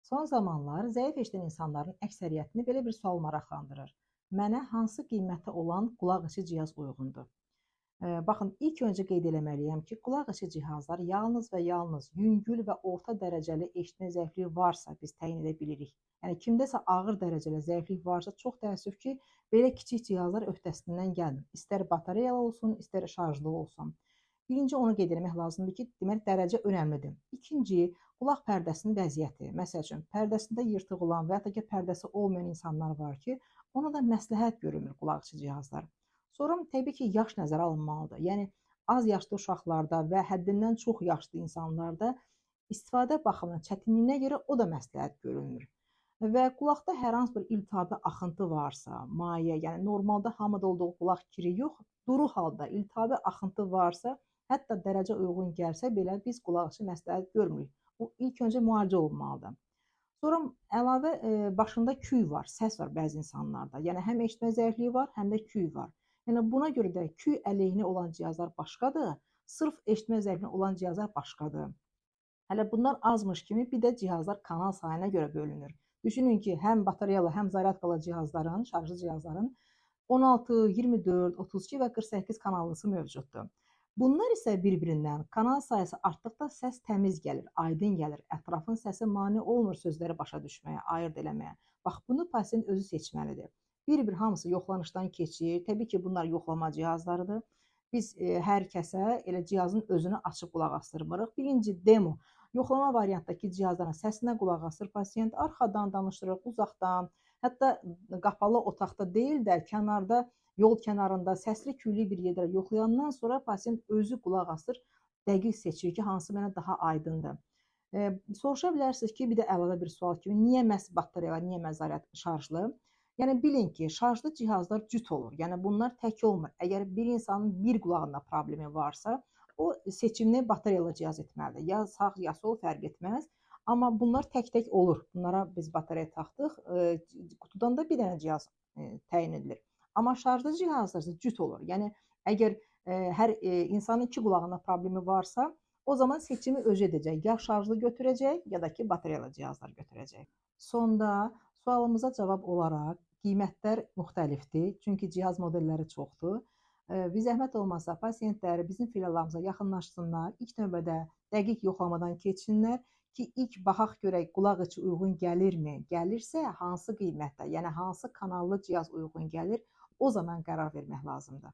Son zamanlar zəif eşidən insanların əksəriyyətini belə bir sual maraqlandırır. Mənə hansı qiymətə olan qulaq içi cihaz uyğundur? Baxın, ilk öncə qeyd eləməliyəm ki, qulaq içi cihazlar yalnız və yalnız yüngül və orta dərəcəli eşitmə zəifliyi varsa biz təyin edə bilirik. Yəni kimdəsə ağır dərəcəli zəiflik varsa, çox təəssüf ki, belə kiçik cihazlar öhdəsindən gəlmir. İstər batareyalı olsun, istər şarjlı olsun. Birinci, onu qeyd etmək lazımdır ki, deməli dərəcə önəmlidir. İkinci, qulaq pərdəsinin vəziyyəti. Məsəl üçün, pərdəsində yırtıq olan və ya da ki, pərdəsi olmayan insanlar var ki, ona da məsləhət görünmür qulaq içi cihazlar. Sonra təbii ki, yaş nəzərə alınmalıdır. Yəni az yaşlı uşaqlarda və həddindən çox yaşlı insanlarda istifadə baxımından çətinliyinə görə o da məsləhət görünmür. Və qulaqda hər hansı bir iltihabi axıntı varsa, maye, yəni normalda hamıda olduğu qulaq kiri yox, duru halda iltihabi axıntı varsa, hətta dərəcə uyğun gəlsə belə biz qulaq içi məsləhət görmürük. Bu ilk öncə müalicə olunmalıdır. Sonra əlavə başında küy var, səs var bəzi insanlarda. Yəni həm eşitmə zəifliyi var, həm də küy var. Yəni buna görə də küy əleyhinə olan cihazlar başqadır, sırf eşitmə zəifliyinə olan cihazlar başqadır. Hələ bunlar azmış kimi bir də cihazlar kanal sayına görə bölünür. Düşünün ki, həm batareyalı, həm zaryadkalı cihazların, şarjlı cihazların 16, 24, 32 və 48 kanallısı mövcuddur. Bunlar isə bir-birindən kanal sayısı artdıqda səs təmiz gəlir, aydın gəlir. Ətrafın səsi mane olmur sözləri başa düşməyə, ayırd eləməyə. Bax, bunu pasiyent özü seçməlidir. Bir-bir hamısı yoxlanışdan keçir. Təbii ki, bunlar yoxlama cihazlarıdır. Biz hər kəsə elə cihazın özünü açıb qulaq asdırmırıq. Birinci demo, yoxlama variantdakı cihazların səsinə qulaq asır pasiyent, arxadan danışdırır, uzaqdan, hətta qapalı otaqda deyil də kənarda, yol kənarında səsli küylü bir yerdə yoxlayandan sonra pasiyent özü qulaq asır, dəqiq seçir ki, hansı mənə daha aydındır. Soruşa bilərsiniz ki, bir də əlavə bir sual kimi, niyə məhz batareyalar, niyə məhz şarjlı? Yəni bilin ki, şarjlı cihazlar cüt olur. Yəni bunlar tək olmur. Əgər bir insanın bir qulağında problemi varsa, o seçimini batareyalı cihaz etməlidir. Ya sağ, ya sol fərq etməz. Amma bunlar tək-tək olur. Bunlara biz batareya taxdıq. Qutudan da bir dənə cihaz təyin edilir. Amma şarjlı cihazlar isə cüt olur. Yəni əgər hər insanın iki qulağında problemi varsa, o zaman seçimi özü edəcək. Ya şarjlı götürəcək, ya da ki, batareyalı cihazlar götürəcək. Sonda sualımıza cavab olaraq qiymətlər müxtəlifdir. Çünki cihaz modelləri çoxdur. Bir zəhmət olmasa pasiyentləri bizim filiallarımıza yaxınlaşsınlar. İlk növbədə dəqiq yoxlamadan keçsinlər ki, ilk baxaq görək qulaq içi uyğun gəlirmi? Gəlirsə hansı qiymətdə, yəni hansı kanallı cihaz uyğun gəlir, o zaman qərar vermək lazımdır.